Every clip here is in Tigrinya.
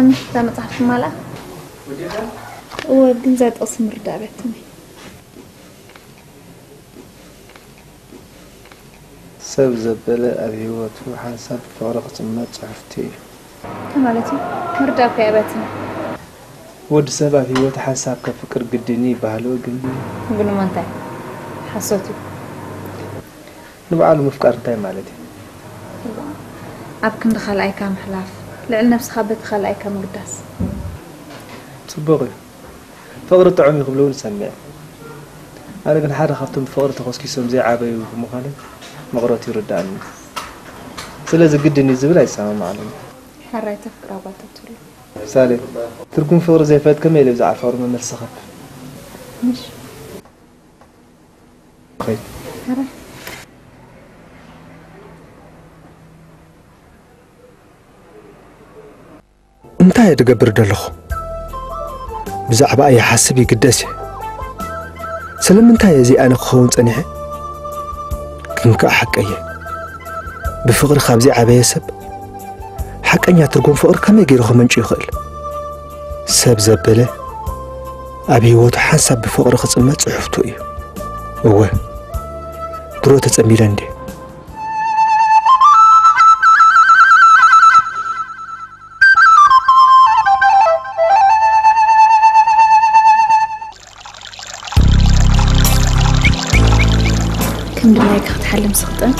እዛ መጽሓፍ ትማልኣ? እወ፣ ግን እዛ ጥቕሲ ምርዳእ ኣብያትኒ። ሰብ ዘበለ ኣብ ህይወቱ ሓንሳብ ብፍቕሪ ክጽመድ ጽሑፍቲ እዩ። እንታይ ማለት እዩ? ምርዳእ እኮ ኣብያትኒ። ወዲ ሰብ ኣብ ህይወቱ ሓንሳብ ከፍቅር ግድን እዩ ይበሃል፣ ግን ግን እሞ እንታይ? ሓሶት እዩ። ንባዕሉ ምፍቃር እንታይ ማለት እዩ? ኣብ ክንዲ ካልኣይካ ምሕላፍ፣ ልዕሊ ነብስኻ በቲ ካልኣይካ ምግዳስ። ጽቡቕ እዩ። ፍቕሪ ጥዑም እዩ ክብሉ እውን እሰምዕ። ኣነ ግን ሓደ ካብቶም ብፍቕሪ ተኾስኪሶም ዘይዓበዩ ብምዃነይ መቕረቱ ይርድኣኒ። ስለዚ ግድን እዩ ዝብል ኣይሰማማዓሉን። ሕራይ ተፍቅራ ጓል ተትህሉ። ሳሌም፣ ትርጉም ፍቕሪ ዘይፈልጥ ከመይ ኢለ ብዛዕባ ፍቕሪ መመልሲ ክህብ? ምሽ? ኸይድ። ሕራይ። እንታይ እየ ዝገብር ዘለኹ? ብዛዕባ እየ ሓስብ ይግደስ እየ። ስለምንታይ እየ እዚ ኣነ ክኸውን ጸኒሐ? ግን ከኣ ሓቀየ። ብፍቕሪ ካብ ዘይዓበየ ሰብ ሓቀኛ ትርጉም ፍቕሪ ከመይ ገይሩ ከመንጩ ይኽእል? ሰብ ዘበለ ኣብ ህይወቱ ሓንሳብ ብፍቕሪ ክጽመድ ጽሑፍቱ እዩ። እወ፣ ድሮ ተጸሚደ እንድየ። ከም ድላይካ ክትሓልም ስኽጠን።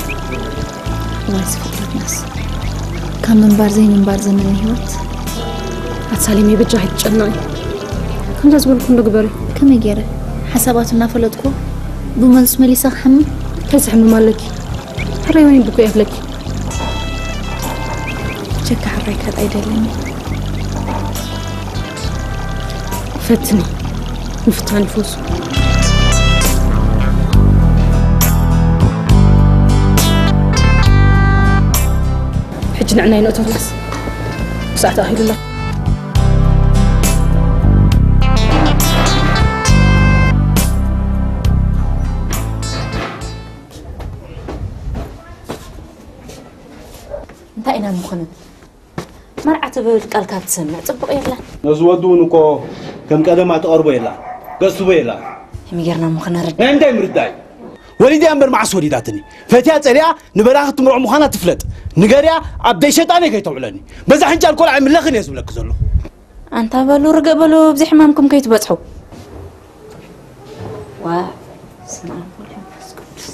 እዋይ፣ እዚ ፍጥረትናስ። ካብ ምንባር ዘይምንባር ዘመነ ህይወት። ኣቲ ሳሌም፣ በጃኺ ኣይትጨነቒ። ከምዛ ዝበልኩ እንዶ ግበሪ። ከመይ ገይረ? ሓሳባቱ እናፈለጥኩ ብመልሱ መሊሰ ክሓምም? እንታይ ዝሕምም ኣለኪ? ሕራይ ወይን ብኩ የብለኪ። ብጀካ ሕራይ ካልእ ኣይደልን። ፈትኒ። ምፍታን ይፈሱ። ሕጂ ንዕና ይንእቶ ክላስ። ሰዓት ኣኺሉ ኣሎ። እንታይ ኢና ንኾንን? መርዓ ትብል ቃል ካብ ትሰምዕ ጽቡቕ የላን። ነዚ ወዲ እውን እኮ ከም ቀደማ ትቐርቦ የላን፣ ተስቦ የላን። ከመይ ጌርና እሞ ክነርድእ? ናይ እንታይ ምርዳእ እዩ? ወሊዳ እምበር መዓስ ወሊዳትኒ? ፈትያ ጸሊኣ ንበራኺ ትምርዖ ምዃና ትፍለጥ። ንገርያ ኣብ ደይ ሸጣነይ ከይተውዕለኒ። በዛ ሕንጫል ቆልዓ ኣይምለኽን እየ ዝብለኪ ዘለኹ። ኣንታ በሉ ርግእ በሉ፣ ኣብዚ ሕማምኩም ከይትበጽሑ። ዋ፣ በስመ ኣብ ወወልድ ወመንፈስ ቅዱስ።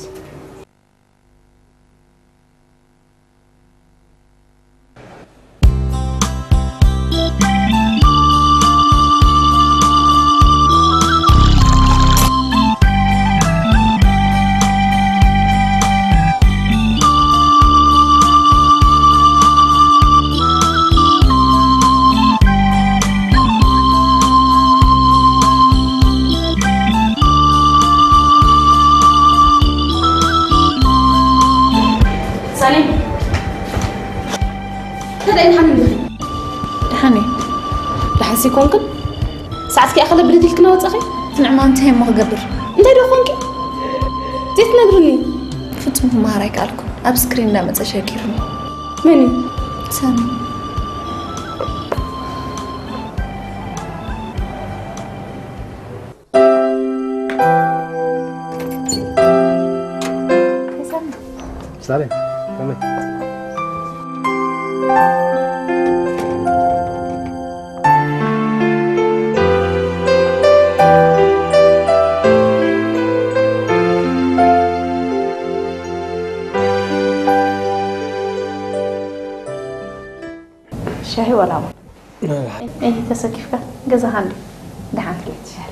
ሳሌም፣ እንታይ ደኣ ኢልካ ንብሪ? ደሓን እየ። ደሓንሲ ኮንክን? ሰዓትኪ ኣኸለ ብድድ ኢልክና ወጻኺ? ንዕማ እንታይ እሞ ክገብር? እንታይ ዶ ኮንኪ? ዘይትነግርኒ? ፍጹም ክመሃር ኣይከኣልኩን። ኣብ ስክሪን እንዳመጸ ሸጊሩኒ። መን እዩ? ሳሚ። ሳሌም፣ ከመይ? ሻሂ ዋላ ቡን? እ፣ ተሰኪፍካ ገዛኻ እንዲ ደሓን ክልተ ሻሂ።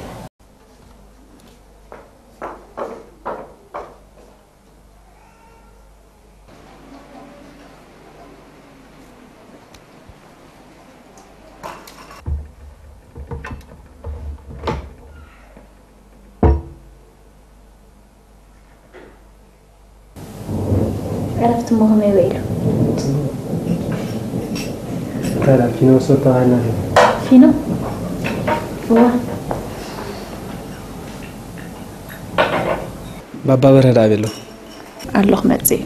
ዕረፍቲ እሞ ከመይ ውዒሉ? እንታይ ደኣ ፊኖ ወሰድቶ ሃና? ፊኖ? እዋ። ባባ በርሀ ደኣ ኣበይ ኣሎ? ኣሎ ክመጽእ እዩ።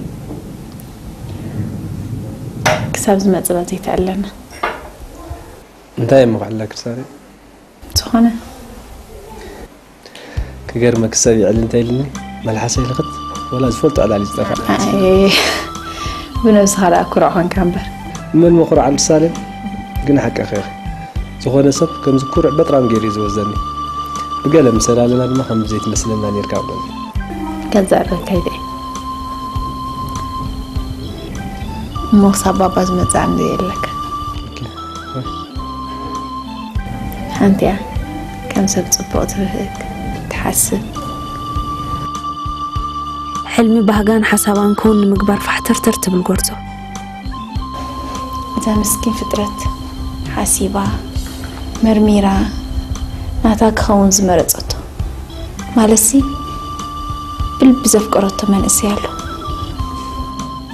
ክሳብ ዝመጽእ በዚ ይተኣለና። እንታይ እሞ ክዕለክ ሳሪ? ዝኾነ። ክገርመክ ሰብ ይዕል እንታይ ኢልኒ? መልሓሰ ይልኽት ወላ ዝፈልጦ ዕላል እዩ ዝጠፍእ። ኣይ፣ ብነብስኻ ደኣ ኩሩዕ ኾንካ እምበር። መን ምኹርዓሉ ሳሌም? ግን ሓቅኺ ኢኺ። ዝኾነ ሰብ ከምዚ ኩሩዕ በጥራም ገይሩ እዩ ዝወዘኒ። ብገለ ምስ ኣላለና ድማ ከም ዘይትመስለና ኔርካ ኣብለኒ። ከዛረብ ከይደ እሞ ክሳብ ባባ ዝመጽእ ኣምዘ የለካ። ሓንቲ እያ ከም ሰብ ጽቡቕ ትብህግ ትሓስብ። ሕልሚ ባህጋን ሓሳባን ክውን ንምግባር ፋሕተርተር ትብል ጎርዞ። እታ ምስኪን ፍጥረት ሓሲባ መርሚራ ናታ ክኸውን ዝመረጸቶ ማለትሲ ብልቢ ዘፍቀረቶ መንእሰይ ኣሎ።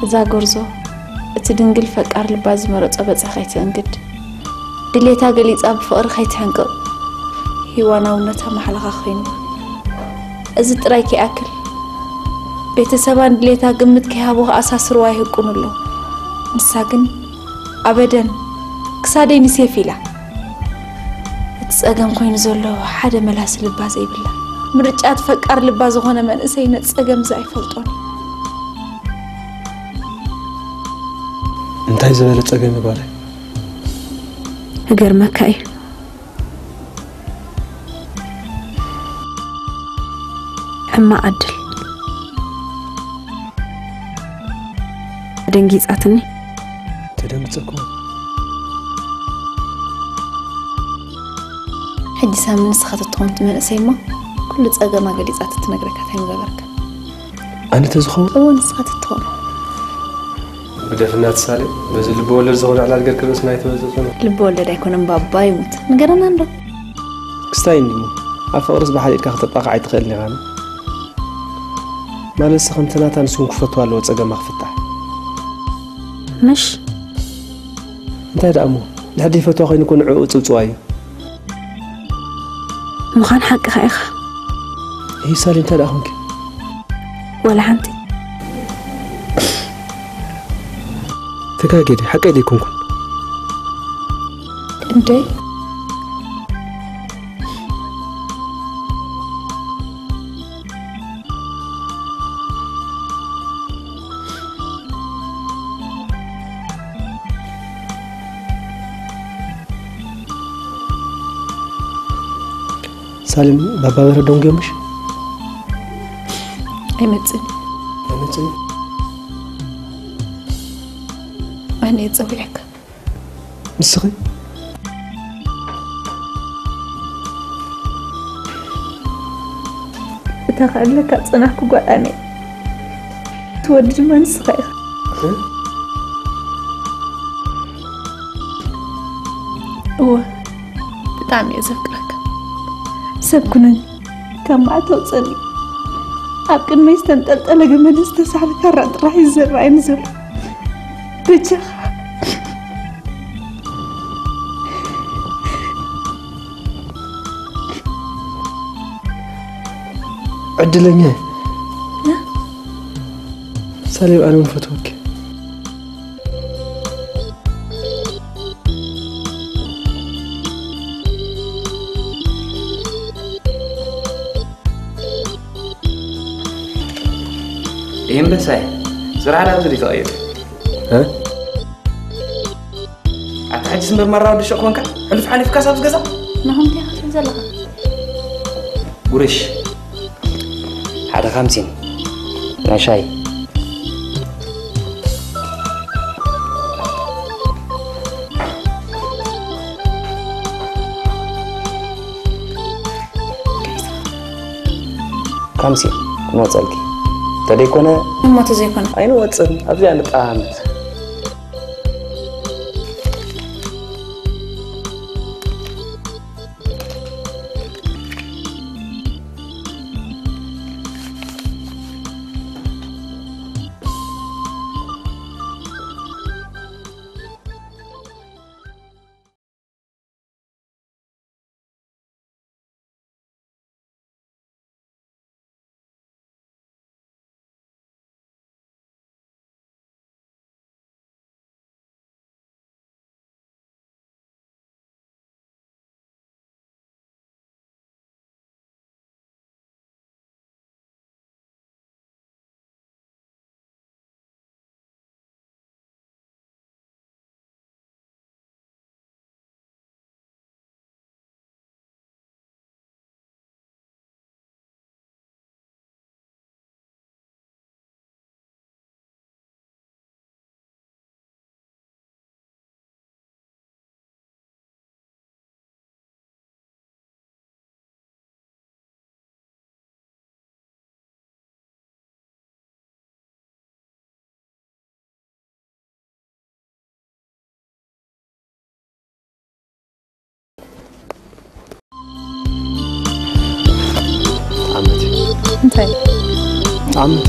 እዛ ጎርዞ እቲ ድንግል ፈቃር ልባ ዝመረጾ በጻ ከይትእንግድ ድሌታ ገሊጻ ብፍቕሪ ከይትሕንቅቕ ሂዋናውነታ ማሕለኻ ኮይኑ እዚ ጥራይ ከይኣክል ቤተሰባን ድሌታ ግምት ከይሃቡ ከኣሳስርዋ ይህቁኑ ኣለዉ። ንሳ ግን ኣበደን ክሳደይ ንሴፍ ኢላ። እቲ ጸገም ኮይኑ ዘሎ ሓደ መላሲ ልባ ዘይብላ ምርጫ እቲ ፈቃር ልባ ዝኾነ መንእሰይ ነቲ ጸገም እዚ ኣይፈልጦን እዩ። እንታይ ዝበለ ጸገም እዩ ጓለይ? ክገርመካ እዩ። ሕማቕ ዕድል። ደንጊጻትኒ። ተደንግጸኩም። ሕጂ ሳሚ ንስኻ ተትኾን እቲ መንእሰይ እሞ ኩሉ ጸገማ ገሊጻ ተትነግረካ እንታይ ምገበርካ? ኣነ ተዝኸውን? እዎ ንስኻ ተትኾን። ግደፍና ትሳሌ፣ በዚ ልቢ ወለድ ዝኾነ ዕላል ገርክ ርእስና ኣይተበዘጽና። ልቢ ወለድ ኣይኮነን ባባ ይሙት። ንገረና እንዶ። ክስታይ እንዲሞ፣ ኣብ ፍቕርስ ብሓደ ኢድካ ክተጣቕዓ ኣይትኽእልን ኢኻ። ማለትሲ ከምቲ ናታ ንሱ እውን ክፈትዋ ኣለዎ ጸገማ ክፍታሕ። ምሽ? እንታይ ደኣ እሞ፣ ድሕር ዘይፈትዋ ኮይኑ እኮ ንዕኡ ጽውጽዋ እዩ። ምዃን ሓቅኻ ኢኻ። እይ ሳሊ እንታይ ደኣ ኾንኪ? ወላ ሓንቲ። ተጋጌ ድየ? ሓቀይ ደይኮንኩን። እንዴ? ሳሌም ባባ በረዶም ገምሽ? ኣይመጽእን። ኣይመጽእን? ኣነ እየ ጸዊዐካ። ንስኺ? እታ ክዕለካ ዝጸናሕኩ ጓል ኣነ እየ። እቲ ወዲ ድማ ንስኻ ኢኻ። እ? እወ፣ ብጣዕሚ እየ ዘፍቅረካ። ሰብ ኩነኒ፣ ካብ መዓት ኣውፀኒ። ኣብ ቅድመይ ዝተንጠልጠለ ገመድ ዝተሳሕለ ካራ ጥራሕ እዩ ዝረኣየኒ ዘሎ። በጃኻ። ዕድለኛ እየ። ሳሌም፣ ኣነ እውን ፈትወኪ። ይህም በሳይ ስራሕ ናብ ዝዲ ተቐይሩ። እ? ኣታ ሕጂ ስምበር ማራ ወዲ ሸቕ ኮንካ? ሕሉፍ ሓሊፍካ ሳብዚ ገዛ? ንኹም እንታይ ክትብል ዘለኻ? ጉርሽ። ሓደ ኻምሲን ናይ ሻይ። ካምሲ ክንወፀልኪ እንተደይኮነ እሞ ተዘይኮነ ኣይንወፅን። ኣብዚኣ ንጠሃመት። ኣሜን።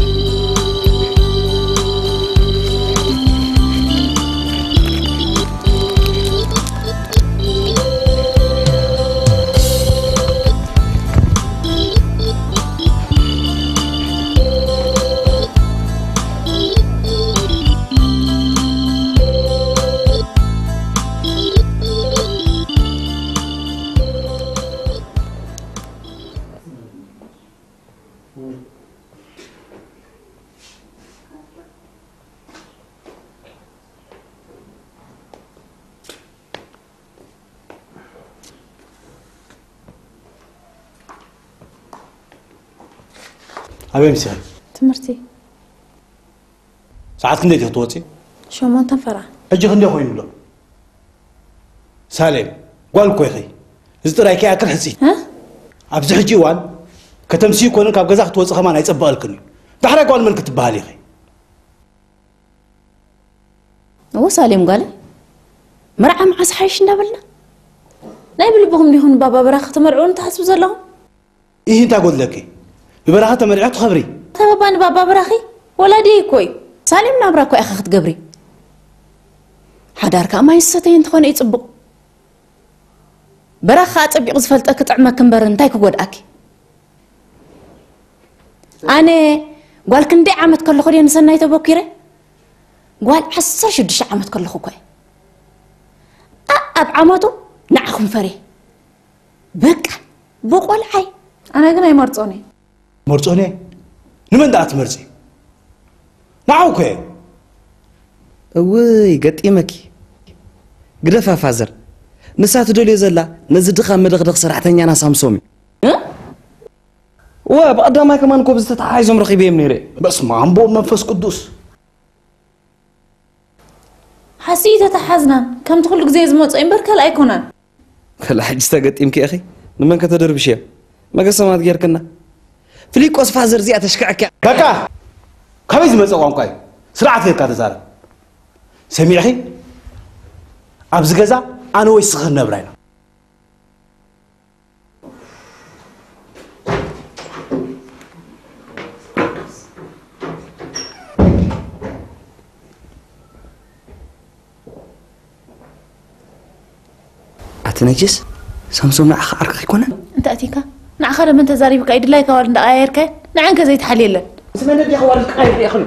ኣበይ ምሲኺ? ትምህርቲ። ሰዓት ክንደይ ኢኺ ክትወፂ? ሸሞንተን ፈራ። ሕጂ ክንደይ ኮይኑ ኣሎ? ሳሌም፣ ጓል እኮ ኢኺ። እዚ ጥራይ ከይኣክል ሕፂ። እ? ኣብዚ ሕጂ እዋን ከተምስዩ ኮነ ካብ ገዛ ክትወፂ ከማን ኣይፀበቐልክን እዩ። ዳሕራይ ጓል መን ክትበሃል ኢኺ? እወ ሳሌም ጓለ፣ መርዓ መዓስ ሓይሽ እንዳበልና? ናይ ብልብኹም ዲኹም ንባባ በራኺ ክትመርዕውኒ ትሓስቡ ዘለኹም? ኢሂ፣ እንታይ ጎድለኪ? ብበራኺ ተመሪዖ ትኸብሪ። ተበባ ንባባ በራኺ ወላዲ እኮ እዩ። ሳሌም ናብራ እኮ ኢኻ ክትገብሪ። ሓዳር ከኣ ማይ ዝሰተየ እንተኾነ እዩ ጽቡቕ። በራኺ ከኣ ጸቢቑ ዝፈልጠኪ ጥዕመኪ እምበር እንታይ ክጎድኣኪ? ኣነ ጓል ክንደይ ዓመት ከለኹ ድየ ንሰናይ ተበኪረ? ጓል ዓሰርተ ሽዱሽተ ዓመት ከለኹ እኮ እየ። ኣ-፣ ኣብ ዓመቱ ንዓኹም ፈርየ። በቃ፣ ብቆልዓይ። ኣነ ግን ኣይመርጾን እየ። መርጾን እየ? ንመን ደኣ ትመርጺ? ንዓኹ እኮ እየ። እውይ፣ ገጢመኪ። ግደፋ ፋዘር። ንሳ ትደልዮ ዘላ ነዚ ድኻ መደኽደኽ ሰራሕተኛና ሳምሶም እዩ። እ? እወ፣ ብቐዳማይ ከማን እኮ ብዝተተሓሒዞም ረኺበዮም ነይረ። በስመ ኣብ ወወልድ መንፈስ ቅዱስ። ሓስይ ተተሓዝናን ከምቲ ኩሉ ግዜ ዝመጾ እምበር ካልእ ኣይኮነን። ከላ ሕጂ ተገጢምኪ ኢኺ። ንመን ከተደርብሽዮ? መገሰማት ጌርክና። ፍሊቆስ ፋዘር እዚኣ ተሽክዐኪ። በቃ! ካበይ ዝመጸ ቋንቋ እዩ? ስርዓት ጌርካ ተዛረብ። ሰሚዕኺ? ኣብዚ ገዛ ኣነ ወይ ስኺ ክንነብር ኢና። ኣቲ ነጅስ፣ ሳምሶም ንዓኻ ዓርክኻ ኣይኮነን? እንታይ ኣቲካ? ንዓኻ ደመን ተዛሪብካ፣ ኢድላይካ ዋል እንዳቐያየርካዮ፣ ንዓንከ ዘይትሓልየለን። እዚ መን ኣዲኻ ዋል ክቐይር ኢኽን?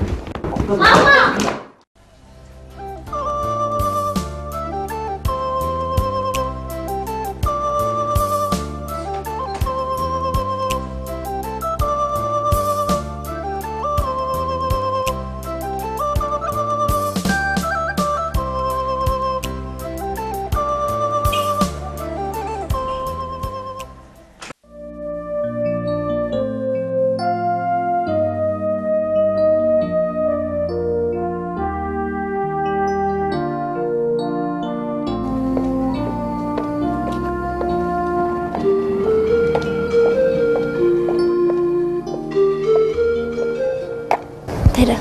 እንታይ ደኣ?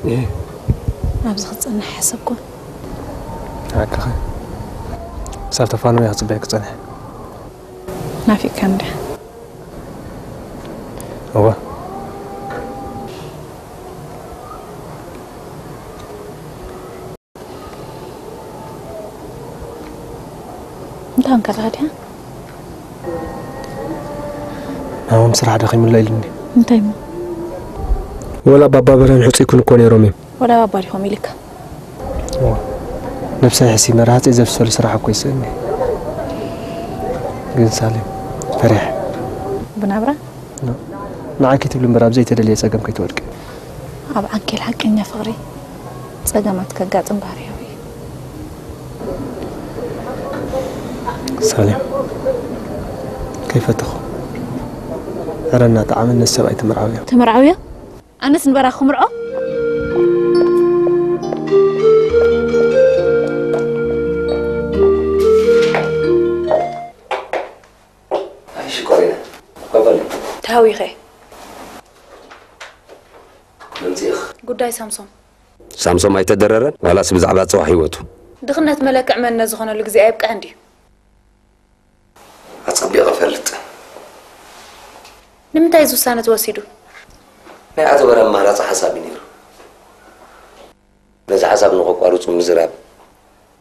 እህ። ኣብዚ ክትጸንሕ ሓሰብኩ። ሓቅኻ። ክሳብ ተፋንወ እየ ክጽበየኪ ክጸንሕ። ናፊቕካኒ ዲኻ? እወ። እንታይ ኾንካ ኣለኻ ድያ? ናሆም ስራሕ ደኺሙሎ ኢሉኒ። እንታይ እሞ? ወላ ባባ በርሀን ሕጹይ ኩን እኮ ነይሮም እዮም። ወላ ባባ ዲኾም ኢልካ? እወ። ነብሰይ ሕሲመ ረሃጸይ ዘብሰሉ ስራሕ እኮ ይስእን እዩ። ግን ሳሌም፣ ፈሪሐ። ብናብራ? ኖ። ንዓይ ከይትብሊ እምበር ኣብ ዘይተደልየ ጸገም ከይትወድቂ። ኣብ ዓንኬል ሓቀኛ ፍቕሪ ጸገማት ከጋጥም ባህርያዊ እዩ። ሳሌም፣ ከይፈተኹ ዕረ እናጠዓመ ነቲ ሰብኣይ ተመርዓውዮ። ተመርዓውዮ? ኣነስ ንበራኺ ክምርዖ? ኣይ ሽኮሪና፣ ቀበል። ተሃዊኸ። መምጽኢኽ። ጉዳይ ሳምሶም። ሳምሶም ኣይተደረረን ዋላስ ብዛዕባ ጽባሕ ህይወቱ? ድኽነት መለክዕ መንነት ዝኾነሉ ግዜ ኣየብቅዐን ድዩ? ኣጸቢቐ እፈልጥ። ንምንታይ እዚ ውሳነ ተወሲዱ? ናይ ኣቶ በረ ኣማራፂ ሓሳብ እዩ ነይሩ። ነዚ ሓሳብ ንኸቋርፁ ምዝራብ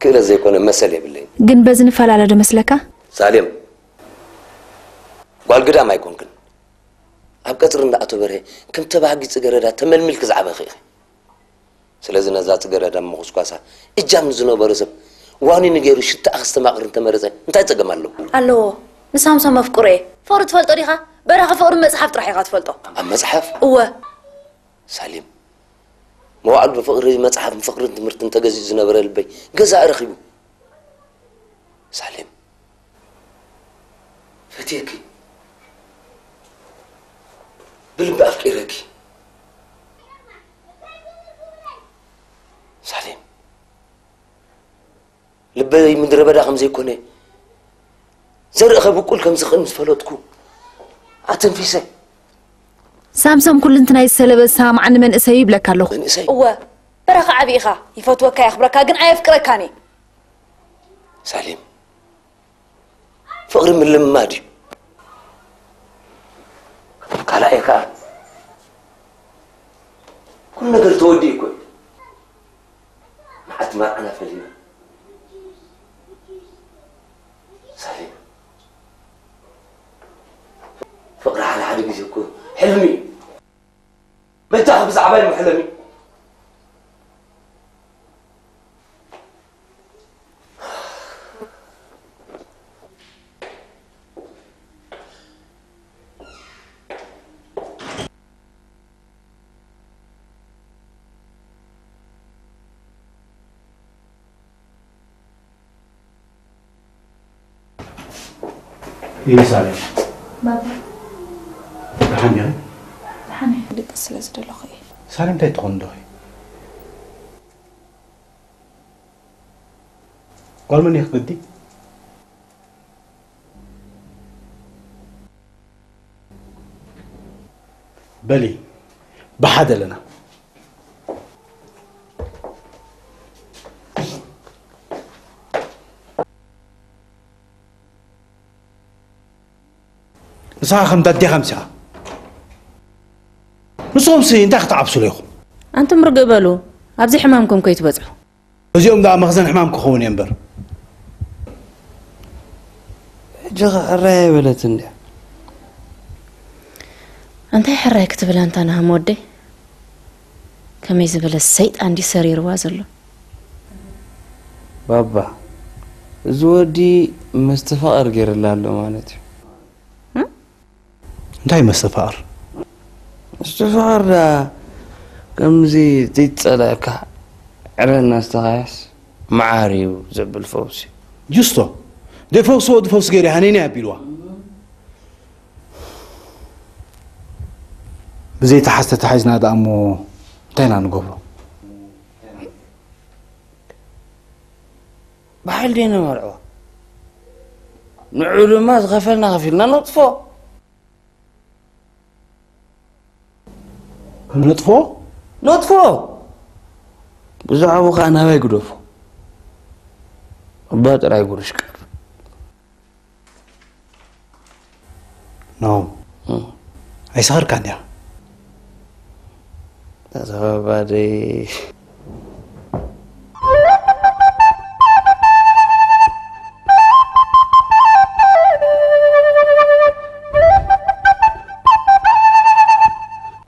ክእለት ዘይኮነ መሰል የብለይን። ግን በዚ ንፈላለ ዶ መስለካ? ሳሌም፣ ጓል ግዳም ኣይኮንክን። ኣብ ቀፅሪ እንዳ ኣቶ በርሀ ከም ተባሃጊ ፅገረዳ ተመልሚልኪ ዝዓበኺ ኢኺ። ስለዚ ነዛ ፅገረዳ ምኹስኳሳ እጃም ንዝነበሮ ሰብ ዋኒኑ ገይሩ ሽታኣ ክስተማቕር እንተመረፀ እንታይ ፀገም ኣለዎ? ኣለዎ። ንሳምሶም መፍቅሮ እየ። ፍቕሪ ትፈልጦ ዲኻ? በራኺ ፍቕሪ መፅሓፍ ጥራሕ ኢኻ ትፈልጦ። ኣብ መፅሓፍ? እወ። ሳሌም፣ መዋዕሉ ብፍቕሪ መፅሓፍን ፍቕርን ትምህርትን ተገዚኡ ዝነበረ ልበይ ገዛኢ ረኺቡ። ሳሌም፣ ፈትየኪ፣ ብልቢ ኣፍቂረኪ። ሳሌም፣ ልበይ ምድረ በዳ ከም ዘይኮነ፣ ዘርእኸ ብቁል ከም ዝኽእል ምስ ፈለጥኩ ኣተንፊሰ። ሳምሶም ኩልንትናይ ዝሰለበ ዝሰማማዓኒ መንእሰይ እዩ ይብለካ ኣለኹ። መንእሰይ? እወ፣ በራኺ ዓቢ ኢኻ። ይፈትወካ የኽብረካ ግን ኣየፍቅረካን እዩ። ሳሌም፣ ፍቕሪ ምልምማድ እዩ። ካልኣይ ከዓ ኩሉ ነገር ተወዲኡ እኮ እዩ። መዓልቲ መርዓና ፈሊና። ሳሌም፣ ፍቕሪ ሓደ ሓደ ግዜ እኮ ሕልሚ እዩ። በጃኺ ብዛዕባይ ምሕለሚ። ኢየሩሳሌም። ባባ። ደሓን ዲኺ? ደሓን እየ፣ ክድቅስ ስለ ዝደለኹ እየ። ሳሌም እንታይ ትኾን ዶ? ጓል መን እየ ክግዲ? በሊ፣ ብሓደ ኣለና። ንስኻ ከምታ ኣዴኻ ምሲኻ። ንስኹምሲ እንታይ ክትዓብስሉ ኢኹም? ኣንቱም ርግእ በሉ፣ ኣብዚ ሕማምኩም ከይትበጽሑ። እዚኦም ደኣ መኽዘን ሕማም ክኸውን እየ እምበር። ሕጂ ኸ ሕራይ ኣይበለትን ድያ? እንታይ ሕራይ ክትብል ኣንታ ናህም ወደይ? ከመይ ዝበለ ሰይጣን ድዩ ሰሪርዋ ዘሎ? ባባ፣ እዚ ወዲ መስተፋቕር ገይርላ ኣሎ ማለት እዩ። እንታይ መስተፋቕር? መስተፋቕር ደኣ ከምዚ ዘይትጸልአካ ዕረ እናስተኻያስ መዓር እዩ ዘብል ፈውሲ። ጅስቶ፣ ዘይፈውስዎ ድፈውስ ገይሩ ሃነይና ኣቢልዋ። ብዘይተሓዝ ተታሒዝና ደኣ እሞ እንታይ ኢና ንገብሮ? ብሓይሊ ዶ ነመርዕዋ? ንዑ ድማ ዝኸፈልና ከፊልና ነጥፎ። ነጥፎ? ነጥፎ! ብዛዕባኡ ኸዓ ናባይ ግደፎ። እባ ጥራይ ጉርሽ ቀርብ። ናሆም፣ እም። ኣይሰኸርካን ዲኻ? ተዘኸባደይ።